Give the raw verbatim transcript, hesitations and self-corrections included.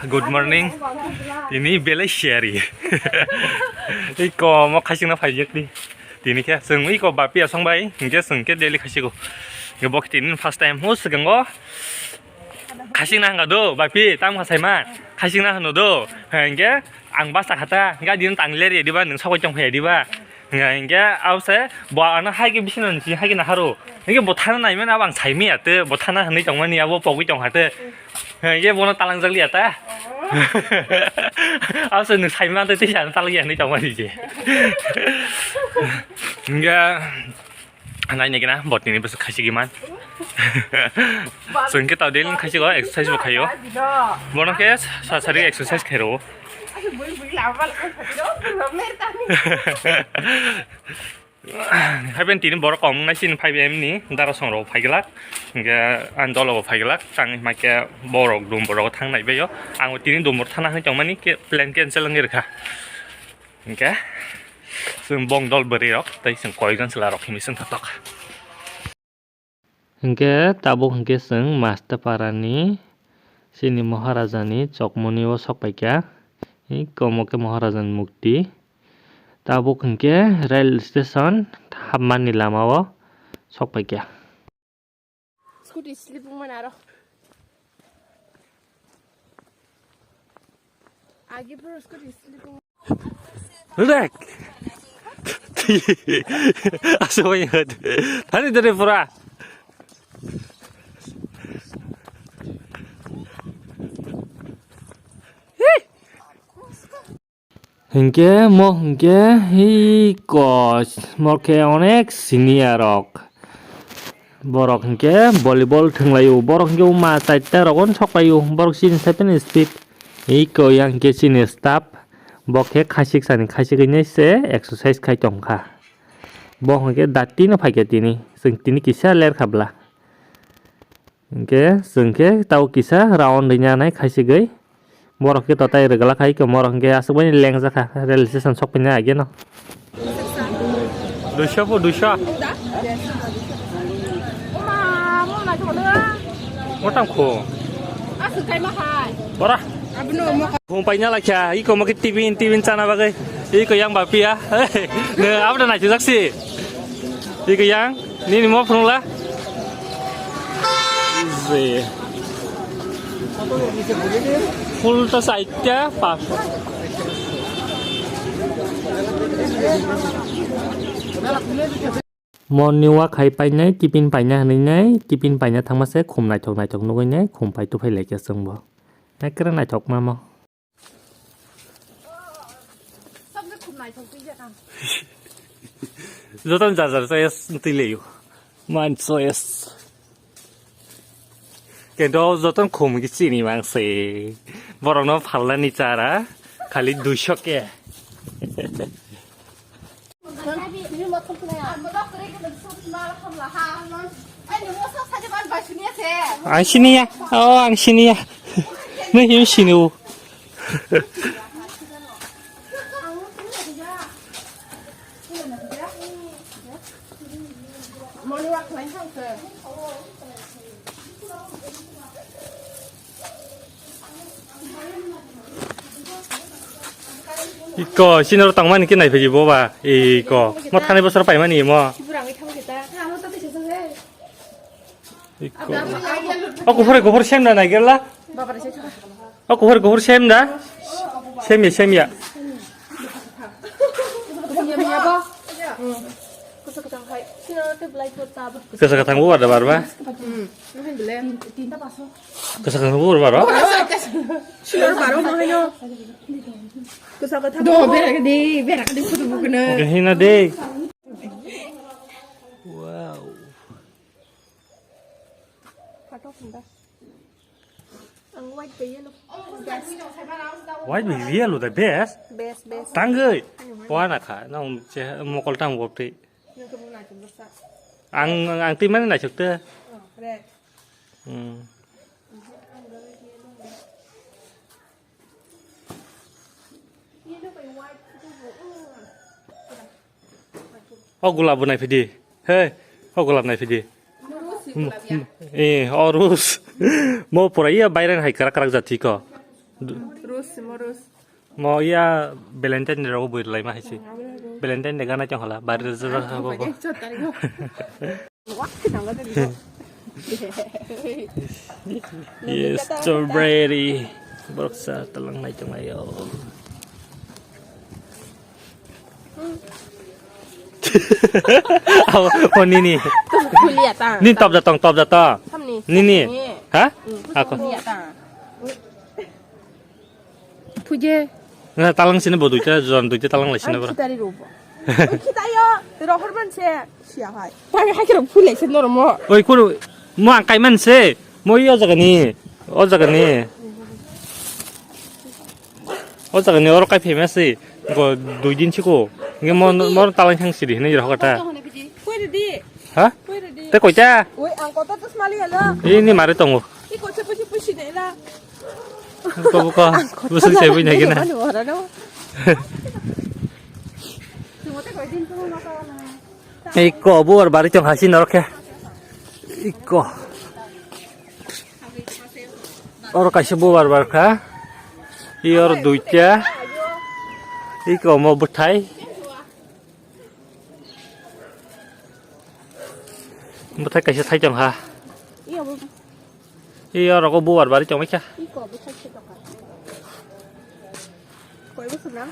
Good morning. Ini belai siari. Iko mo khasingna phaijak di. Tini khe chwng iko bapi asong bai, hingke chwng khe daily khasigo. Hingke bo tini first time ho swkango. Khasingna hanga do, bapi, tam khasaima. Khasingna hano do. Hingke ang basa khata, hingke din tang ler ya diba, nung sokoi tong phai ya diba. Hingke, hingke, abo se, bo ano hai khe bising nang si, hai khe naharo. Hingke bo thana nai mani abo ang sai maya te, bo thana hwnwi tong mani abo pogwi tong kha te. Hingke bono talang jak liya ta. Abo se nung sai mani te, tisa talang ya hwnwi tong mani je. Hingke, nai nai kena, bo tini bwswk khasi giman. Chwng khe tao daily khasi go, exercise bo khaio. Bono khe sa sari exercise khairo. Haiben tini borok kom nai sini five A M ni dara song rok phaiglak. Hingke ang dolo bo phaiglak. Tang hima khe borok dum borok thang nai baio. Ang tini dum borok thana hai tong mani khe plan cancel wngwi rwkha. Hingke chwng bong dol bwrwi rok tei chwng koijon chwla rok himwi chwng thok thok. Hingke tabuk hingke chwng Mastaparani chini Maharajani chokmoni o sok paikha. Iko omo khe Maharajani mukti. Tabuk hingke rail station hapmani lama o sok paikha. Scooty slip wngmani aro. Agi pura scooty slip wngmani. Rek. Aswk bai hwd. Thani dere pura. Hingke mo hingke hi coach mo khe onek senior rok. Borok hingke volleyball thwnglaio. Borok hingke ma chaita rok on sok paio. Borok chini seven speed. Iko yang hingke chini staff. Bo khe khasik sani khasik hinwi se exercise khai tongkha. Bo hingke dati no phaikha tini. Chwng tini kisa ler kha bla. Hingke chwng khe tao kisa round ringya nai khaisigwi. Borok khe totai rwgwlak hai khe borok hingke aswk bai lengjak kha rail station sok phai nai ageno. Duiso po duiso. Motam kho. Bora. Phung paina lakha, iko mo khe tibin tibin chana bagwi. Iko yang ba pia. Ne abda nai chujak si. Iko yang. Nini mo phunukla? Easy. Full ta saita pas. Morning walk khai painai, tiffin paina hinwi nai, tiffin paina thangma se khum naithok naithok nugwi nai, khum pai tuphai laikha chwngbo. Ekre naithok mamo. Joton jar jar choice twi leyo. Man choice. Kendo joton khum ki chini mang se. Borok no phalna ni chara khali duiso ke. Ang siniya, oh, ang siniya. Nung him sini o. Iko, sini oro tangmani khe naiphaidi bo ba. Iko, mo thani bosor paimani mo. Iko. O kuphur kuphur sem da naigerla. O kuphur kuphur sem da. Semya, semya. Kasa kathang bo barda barba. Kasa kathang bo barba. Silor baro mo haino. Kasa kathang. Do berak di, berak di photo bukna. Hina de. Wow. Photo khunda. Ang white bai yellow. White bai yellow the best. Best, best. Tangwi. Wana kha, nang mokol tang wopti. Ang, ang twi mani naisuk te. Oh, red. Hmm. O gulab bo naiphidi. He, o gulab naiphidi. Eh, o rus. Mo pura iya bairan hai karak karak jati ko. Rose, mo rose. Mo iya Valentine Day rogo bui lai ma hai si. Valentine Day gana chong hala, bari rwjak rwjak ha bo bo. Yes, strawberry. Borok sa talang nai tong ayo. Oh, oh, nini. Kuliah ta. Ni top jatong, top jatong. Samni. Nini. Ni. Ha? Hmm. Aku. Kuliah ta. Thuje. Na talang sini bo duita, jon duita talang lai sini bro. Khitari robo. Khitayo, rohor man se. Siya hai. Tang hai kero phulai se normo. Oi kuru, mo ang kai man se. Mo iyo jaga ni. O jaga ni. O jaga ni oro kai phai ma se. Go dui din siko. Nge mo, mo talang thang sidi hinui rohor ta. Koi redi. Ha? Koi redi. Te koita? Oi, ang kota to smali hala. Ini mari tongo. Iko se pusi pusi de la. Buka, buka. Busu se bui nagi na. Iko buar bari tong hasi norok khe. Iko. Oro kaisa buar bar kha. Iyor duita. Iko mo bwthai. Bwthai kaisa thai tong ha. Iyo bo. Iyo rogo bubar bari tong kha. Iko bwthai se tong kha. Koi bwswk nang?